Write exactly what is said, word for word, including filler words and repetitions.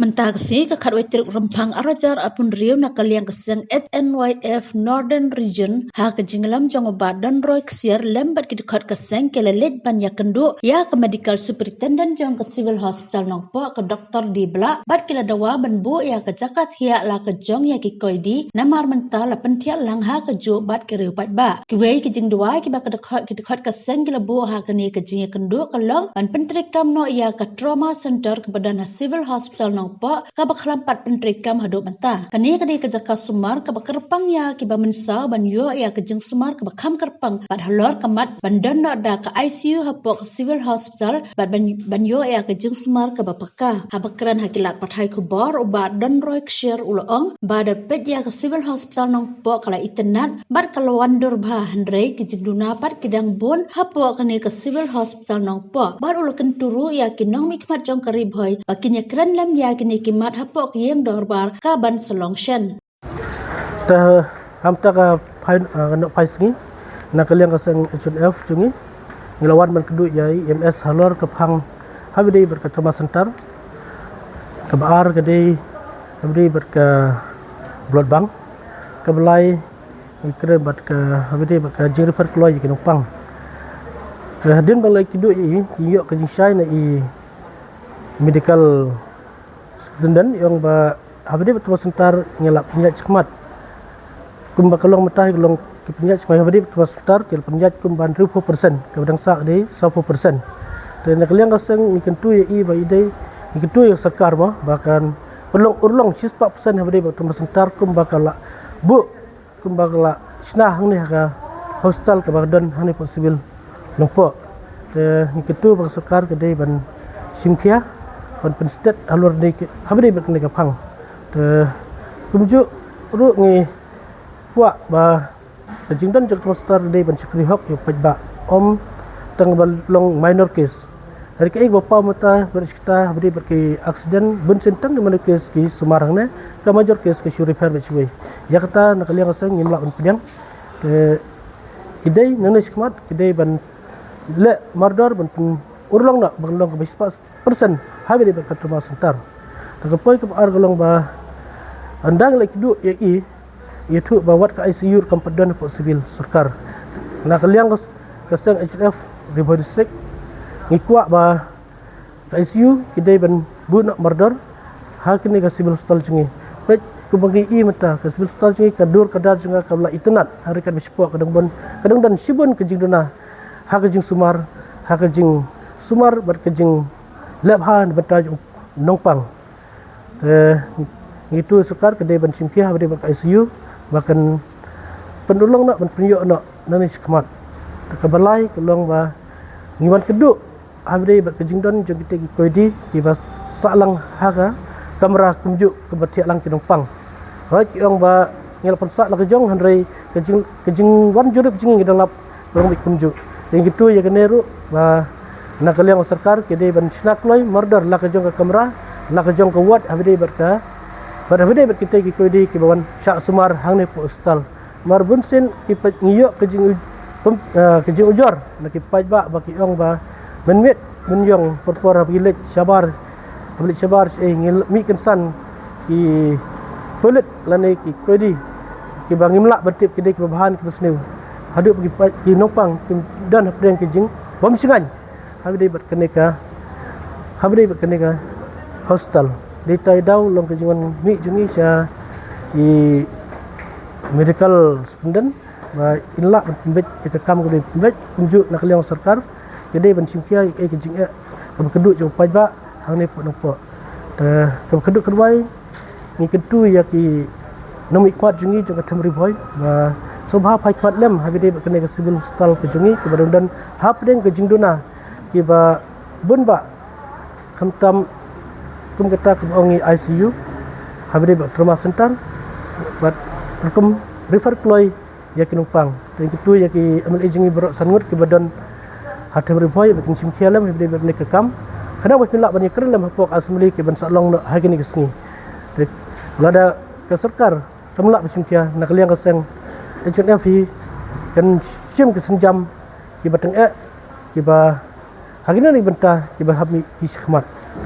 Mynta ka sngi ka khatwei tarik Rymphang arhajar arphew hynriew na ka liang ka seng H N Y F Northern Region ha ka jingïalam jong u Bah Donroy Ksiar lem bad ki dkhot ka seng ki la leit ban ïakynduh ïa ka Medical Superintendent jong ka Civil Hospital Nongpoh ka Doctor D Blah bad ki la dawa ban buh ïa ka jaka thiah la ka jong ïa ki koidi namar mynta la pynthiah lang ha kajuh bad ki riew paidbah. Kiwei ki jingdawa kiba ka dkhot ki dkhot ka seng ki la buh ha kane ka jingïakynduh ka long ban pyntreikam noh ïa ka Trauma Center kaba don ha Civil Hospital Nongpoh kaba khlam pat pyntreikam haduh mynta. Kane ka dei ka jaka sumar kaba kyrpang ïa kiba mynsaw ban ïoh ïa ka jingsumar kaba kham kyrpang bad halor ka mat ban don noh da ka I C U hapoh ka Civil Hospital bad ban, ban ïoh ïa ka jingsumar kaba paka. Haba kren ha ki lad pathai khubor u Bah Donroy Ksiar u la ong ba da peit ïa ka Civil Hospital Nongpoh ka la itynnad bad ka la wan dur bha, hynrei ki jingduna pat ki dang bun hapoh kane ka Civil Hospital Nongpoh bad u la kyntu ruh ïa ki nongmihkhmat jong ka Ri Bhoi ba kin ïakren lem ïa kine ki mat hapoh ka ïing dorbar ka ban sa long shen. Te hamta ka phai, eh, ka nongphai sngi na ka liang ka seng H N F jong ngi, ngi la wan ban kynduh ïa i M S halor ka phang haba dei bad ka Trauma Center, kaba ar ka dei haba dei bad ka blood bank, kaba lai ngi kren bad ka haba dei bad ka jingrefer kloi ïa ki nongpang. Te hadien ba la kynduh ïa i, ki ïoh ka jingshai na i medical superintendent i ong ba haba dei bad Trauma Center ngi la pynïaid shakhmat. Kumba ka long mynta ka long ki pynïaid shakhmat, haba dei bad Trauma Center ki la pynïaid kumba hynriewphew percent, kaba dang sah ka dei sawphew percent. Te na ka liang ka seng ngi kyntu ïa i ba i dei, ngi kyntu ïa ka sorkar mo ba kan pynlong urlong shispah percent haba dei bad Trauma Center kumba ka la buh kumba ka la shna hangne ha ka hospital kaba ka don hangne hapoh Civil Nongpoh. Te ngi kyntu ba ka sorkar ka dei ban shim khia ban pynstet halor ne ka, haba dei bad kane ka phang. Te kumjuh ruh ngi kwah ba ka jingdon jong ka Trauma Center ka dei ban shakri hok ïa u paidbah, ym tang ba long minor case. Hynrei kaei ba paw mynta bad shikta haba dei bad ki accident, bunsien tang dei minor case ki sumar hangne, ka major case ki shu refer bad shawei. Ïa kata na ka liang ka seng ngim lah ban pdiang. Te ki dei nangne shakhmat ki dei ban leh mardor ban pynurlong noh ban long kaba shispah percent haba dei bad ka Trauma Center. Te ka poi kaba ar ka long ba ynda ngi la kynduh ïa i, ïathuh ba wat ka I C U ruh kam pat don hapoh Civil sorkar. Na ka liang ka, ka seng H N F Ri Bhoi District ngi kwah ba ka I C U ki dei ban buh noh mardor ha kane ka Civil Hospital jong ngi. Peit kumba ngi i mynta ka Civil Hospital jong ngi, ka dur ka dar jong ka ka la itynnad, hynrei katba shapoh ka dang bun, ka dang don shibun ka jingduna ha ka jingsumar, ha ka jingsumar bad ka jingleh bha na bynta jong u nongpang. Te ngi kyntu ïa ka sorkar ka dei ban shim khia haba dei bad ka I C U ba kan pynurlong noh ban pynïoh noh nangne shakhmat. Te kaba lai ka long ba ngi wan kynduh haba dei bad ka jingdon jong kita ki koidi kiba sah lang ha ka kamra kumjuh kaba thiah lang ki nongpang. Hooid ki ong ba ngi la pynsah la ka jong, hynrei ka jing, ka jingwan jurip jong ngi, ngi da lap long beit kumjuh. Te ngi kyntu ïa kane ruh ba na ka liang ka sorkar ki dei ban shna kloi mardor la ka jong ka kamra, la ka jong ka ward haba dei bad ka, bad haba dei bad kita ki koidi kiba wan shah sumar hangne hapoh hospital. Namar bunsien ki peit ngi ïoh ka jing u-, pem-, eh, ka jingujor na ki paidbah ba ki ong ba mynmiet mynïong por por haba ki leit shabar, haba leit shabar shaei ngi mih kynsan ki pulit lane ki koidi kiba ngim lah ban tip ki dei kiba bha ne kiba sniew. Haduh ba ki peit ki nongpang ki don hapdeng ki jingbymshngaiñ haba dei bad kane ka, haba dei bad kane ka hospital. Dei tai daw long ka jingwan mih jong ngi sha i medical superintendent ba in lah ban pynbeit ïa ka kam kaba dei pynbeit, kumjuh na ka liang sorkar ka dei ban shim khia ïa ka jingeh kaba kynduh jong u paidbah hangne hapoh Nongpoh. Te kaba kynduh kynduh wai ngi kyntu ïa ki nongmihkhmat jong ngi jong ka Them Ri Bhoi ba sngewbha phai khmat lem haba dei bad kane ka Civil Hospital ka jong ngi kaba don don hapdeng ka jingduna kiba bun bah, khamtam kum kata kaba ong i I C U, haba dei bad Trauma Center bad rukom refer kloi ïa ki nongpang. Te ngi kyntu ïa ki M L A jong ngi baroh san ngut kiba don ha Them Ri Bhoi ba kin shim khia lem haba dei bad kane ka kam. Khnang ba kin lah ban ïakren lem hapoh ka assembly ki ban sah long noh ha kine ki sngi. Te lada ka sorkar kam lah ban shim khia, na ka liang ka seng H N F hi kan shim ki sienjam kiba tyngeh kiba ha kine ki bynta kiba hap mih shakhmat.